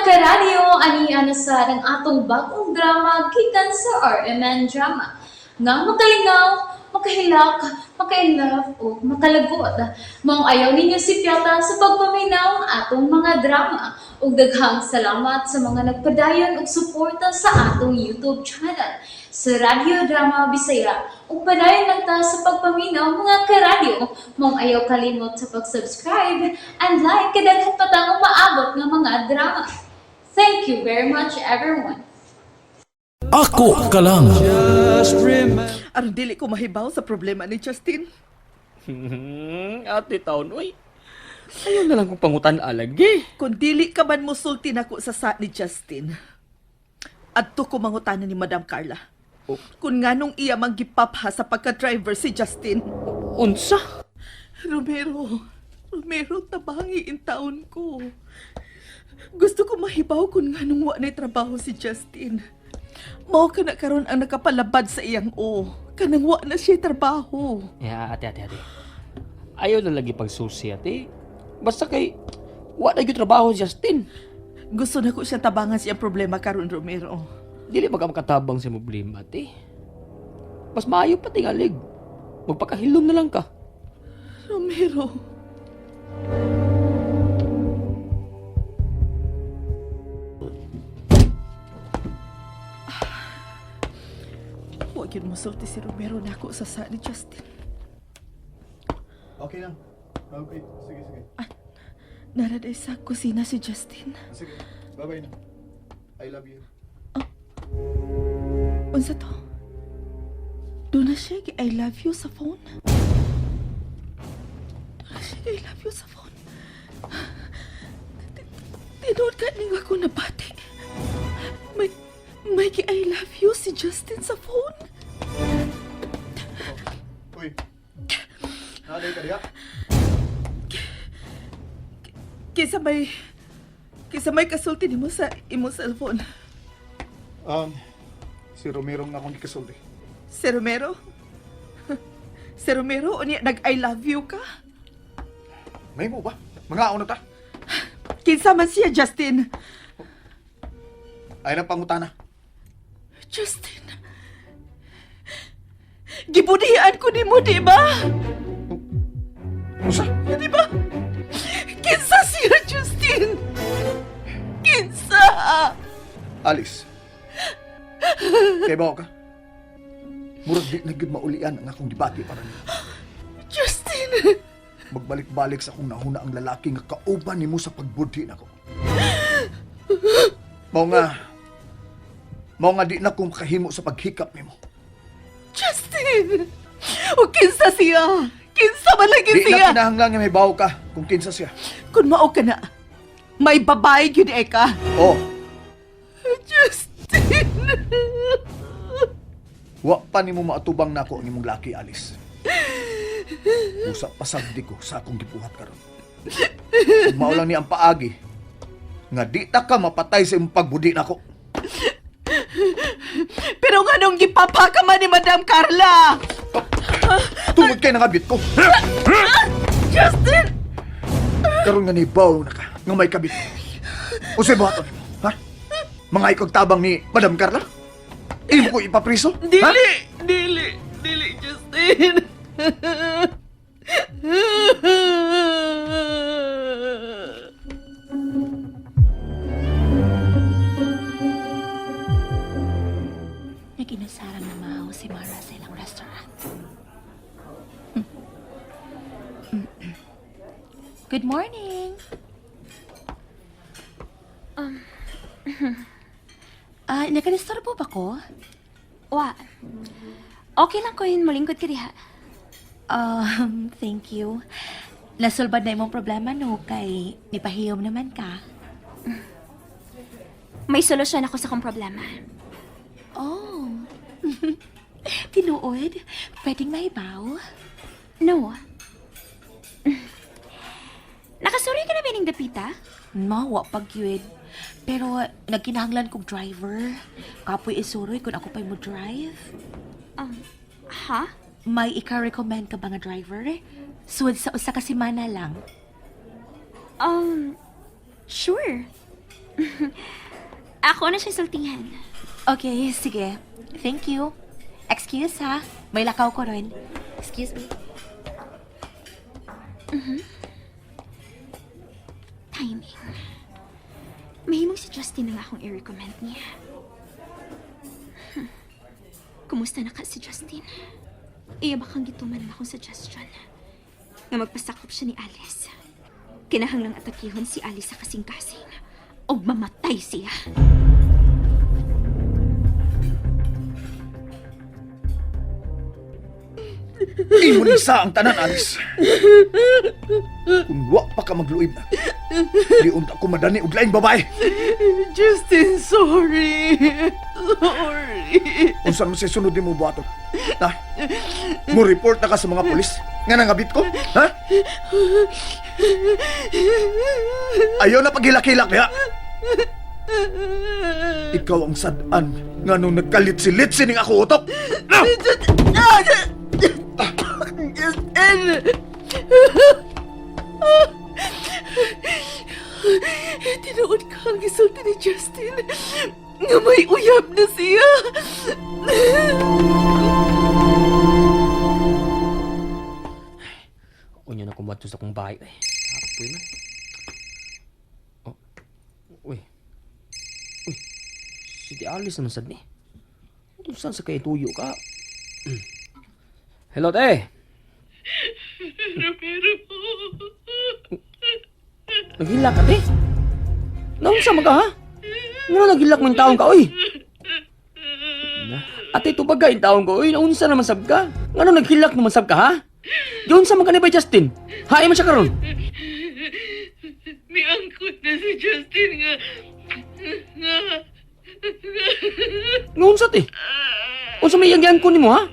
Karadyo, ani ana sa ang atong bagong drama gikan sa RMN Drama. Nga makalingaw, makahilak, makainlove o makalagot. Maong ayaw ninyo si Piata sa pagpaminaw ang atong mga drama. Ug daghang salamat sa mga nagpadayon og suporta sa atong YouTube channel sa Radyo Drama Bisaya. Ug padayon lang ta sa pagpaminaw, mga karadyo. Maong ayaw kalimot sa pag-subscribe and like kay daghan pa tang umaabot nga mga drama. Thank you very much, everyone. Ako ka lang. Aron dili ko mahibaw sa problema ni Justin. Ate taon, uy. Ayaw na lang kong pangutan alagi. Kung dili ka man musulti nako sa ni Justin, adto ko mangutana ni Madam Carla. Oh. Kung nganong iya mang gipapha sa pagka-driver si Justin. Unsa? Romero, Romero, tabangi in taon ko. Gusto ko mahibaw kung nganong wa na'y trabaho si Justin. Mao ka na karon ang nakapalabad sa iyang o. Kanang wa na siya trabaho. Ya, ate, ate, ate. Ayaw na lagi pagsusi, ate. Basta kay, wa na gyud trabaho si Justin. Gusto na ko siya tabangan siyang problema karon, Romero. Dili ba ka makatabang sa problema, ate? Mas maayo pa tingalig. Magpakahilom na lang ka. Romero. Huwag yun musulti si Romero na ako sa ni Justin. Okay lang. Okay, sige, sige. Naraday sa kusina si Justin. Sige, bye-bye na. I love you. Unsa to? Doon na siya gi- I love you sa phone. Doon na siya gi- I love you sa phone. Tinuod ka ning ako nabati. May gi- I love you si Justin sa phone. Uy. Naaday ka diha? Kaysa may kasulti nimo sa imong cellphone. Si Romero nga akong gikasulti. Si Romero? Si Romero, unya nag I love you ka? May mo ba? Mga na ta. Kinsa man siya, Justin? Ay na pangutana. Justin. Gibudihan ko nimo, di ba? Usa? Di ba? Kinsa siya, Justin? Kinsa? Alice. Kay ba ka? Murag di na gyud maulian ang akong debate para nimo. Justin! Magbalik-balik sa akong nahuna ang lalaki nga kauban nimo sa pagbudhi nako. Mao nga di na ko makahimo sa paghikap nimo. Justin! O kinsa siya? Kinsa man lagi Di na siya? kinahanglan nga may bawo ka kung kinsa siya. Kung mao ka na, may babae gyud eh ka. Oh, Justin! wa pa nimo maatubang nako ang imong laki, Alice. Usa pasagdi ko sa akong gibuhat karon. Ug mao lang ni ang paagi nga di ta ka mapatay sa imong pagbudi nako. Pero nga nung gipapa ka man ni Madam Carla? Tungod kay nangabit ko. Justin! Karon nga nibaw na ka nga may kabit. Unsay buhaton nimo, ha? Mga ikog tabang ni Madam Carla? Imo ko ipapriso? Ha? Dili! Dili! Dili, Justin! Naginasarang na mahaw si Mara sa ilang restaurant. Good morning! Nakanistorbo ba ko? Wa. Okay lang ko yun molingkod ka diha. Thank you. Nasulbad na imong problema, no? Kay nipahiyom naman ka. May solusyon ako sa kong problema. Oh. Tinuod? Pwedeng mahibaw? No. Nakasuri ka na ba ning dapita? Mawa pag yun. Pero nagkinahanglan kog driver. Kapoy isuroy kung ako pa'y mo drive. Ha? May ika-recommend ka ba nga driver? Sud sa usa ka semana lang. Sure. Ako na siya sultihan. Okay, sige. Thank you. Excuse ha. May lakaw ko ron. Excuse me. Timing. Mahimong si Justin na nga akong i-recommend niya. Kumusta na ka si Justin? Iya ba kang gituman ang akong suggestion? Nga magpasakop siya ni Alice. Kinahanglang atakihon si Alice sa kasing-kasing. O mamatay siya. Imo ni sa ang tanan, Alice. Kung wa pa ka magluib na, di unta ko madani og laing babae. Justin, sorry. Sorry. Unsa man sa sunod nimo buhaton? Ha? Mo report na ka sa mga pulis nga nangabit ko? Ha? Ayaw na paghilak-hilak niya. Ikaw ang sad-an nga nung nagkalit-silit sining ako utok. Na! Justin! Tinuod ka ang gisulti ni Justin nga may uyab na siya. Unya na kumadto sa akong bahay. Ay, apoy man. Oh. Uy. Uy. Si Di Alice naman sad ni. Saan sa kay tuyo ka? Hello, te. Romero. Naghilak ka, te. Naunsa man ka, ha? Nga naghilak mo yung taong ka, oy. Na, ate, tubag ka yung taong ko, oy. Naunsa naman sab ka? Nga naghilak naman sab ka, ha? Giunsa man ka ni ba, Justin? Hain man siya karon. Miangkot na si Justin nga nga Naunsa, te? Unsa may iyang ko nimo, ha?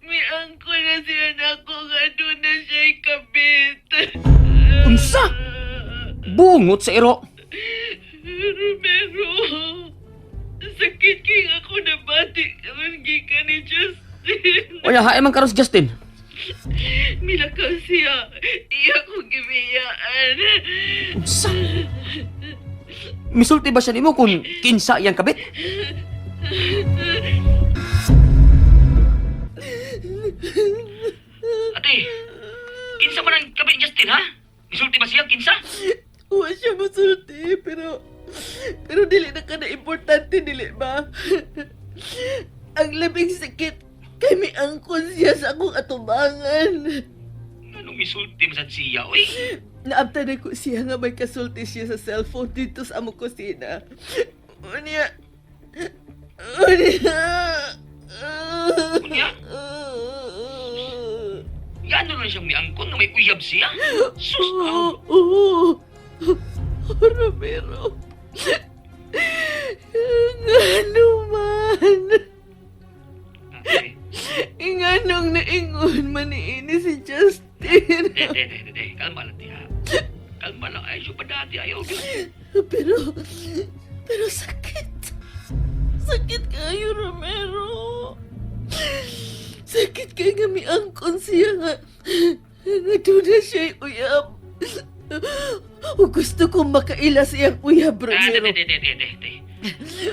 miangkot na siya nako nga doon na siya ikabit. Unsa? Bungot sa iro. Romero, sakit kay ako nabati karon gikan ni Justin. Oya, hain man karon si Justin. Milakaw siya. Iya ko gibiyaan. Unsa? Misulti ba siya nimo kung kinsa iyang kabit? Ate, kinsa man ang kabit ni Justin, ha? Misulti ba siya kinsa? Wa siya masulti, pero pero dili na ka na importante, dili ba? Ang labing sakit kay miangkon siya sa akong atubangan. Anong misulti man sad siya, oy? Naabtan na ko siya nga may kasulti siya sa cellphone dito sa among kusina. Unya. Unya. Unya? Yan lang siyang miangkon nga may uyab siya. Sus, Oo. Oo. Romero. Ngano man. Ate, Nganong naingon man niini si Justin. te, te, te, te, kalma lang, te, ha? Kalma lang, ay, pa dati, ayaw, yun. Pero, pero sakit. Sakit kayo, Romero. Sakit kayo nga miangkon siya nga. Nga doon na siya'y uyab. O gusto kong makaila siyang uyab, Ah, te, Romero. te, te, te, te, te.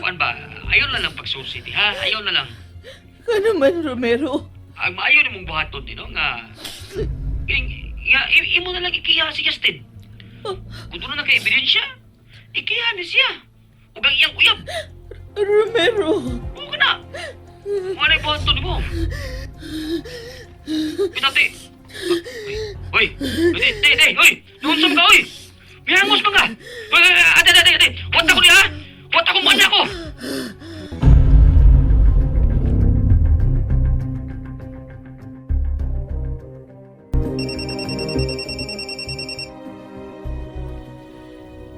Kuan ba, ayaw na lang pagsusi, te, ha? Ayaw na lang. Ka naman, Romero. Ang maayo nimong buhaton din, no, nga ing, nga, imo na lang ikiya si Justin. Kung doon na naka-ebidensya, ikiya ni siya. Ug ang iyang uyab, Romero. buo ka na. Mga na buhaton mo. Pitate. Hoy, te, te, te, hoy, nunsam ka, hoy. Mihangos pa ka. Hoy, hoy, hoy, ate, ate, ate, wat ako niya, ha? Wat ako, mana ako.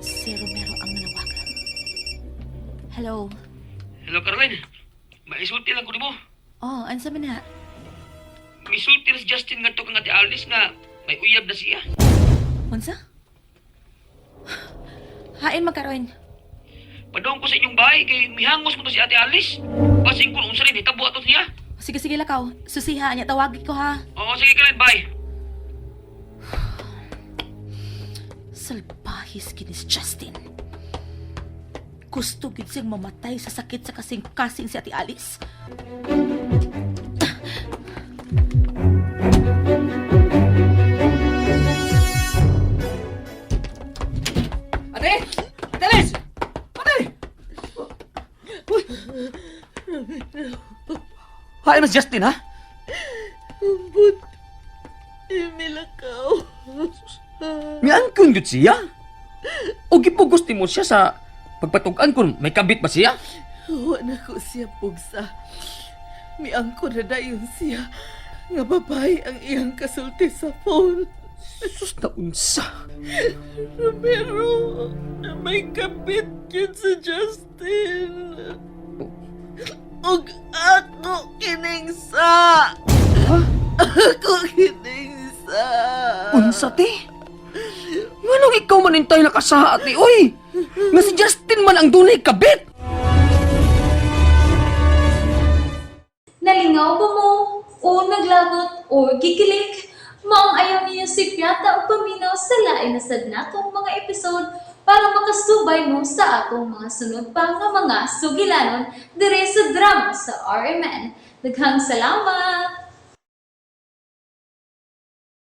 Si Romero ang nanawagan. Hello. Hello, Caroline. Maisulti lang ko nimo. Oh, ansa man na? Misulti na si Justin nga to kang Ate Alice nga may uyab na siya. Unsa? Hain magkaroon. Padong ko sa inyong bahay kay mihangos mo to si Ate Alice. Basing ko unsa rin hitabo ato niya. Sige, sige, lakaw. Susiha niya, tawagin ko ha. Oo, sige Karen, bye. Salbahe. Masochist kini si Justin. Gusto gid siyang mamatay sa sakit sa kasing-kasing si Ate Alice. Ate! Ate Alice! Ate! Uy! Hi, Mas Justin, ha? Ambot. Imilakaw. Miangkon gyud siya. O gipugos mo siya sa pagpatug-an kung may kabit ba siya? Wa na ko siya pugsa. Miangko na dayon siya. Nga babae ang iyang kasulti sa phone. Sus na unsa. Romero, may kabit yun si Justin. Ug ako kining sa. Ako kining sa. Unsa te? Nganong ikaw man intay nakasaha ate, oy? Nga si Justin man ang dunay kabit! Nalingaw ba mo? O naglagot o gikilig? Maong ayaw niyo si Piata o paminaw sa lain na sad natong mga episode para makasubay mo sa atong mga sunod pa nga mga sugilanon dire sa drama sa RMN. Daghang salamat!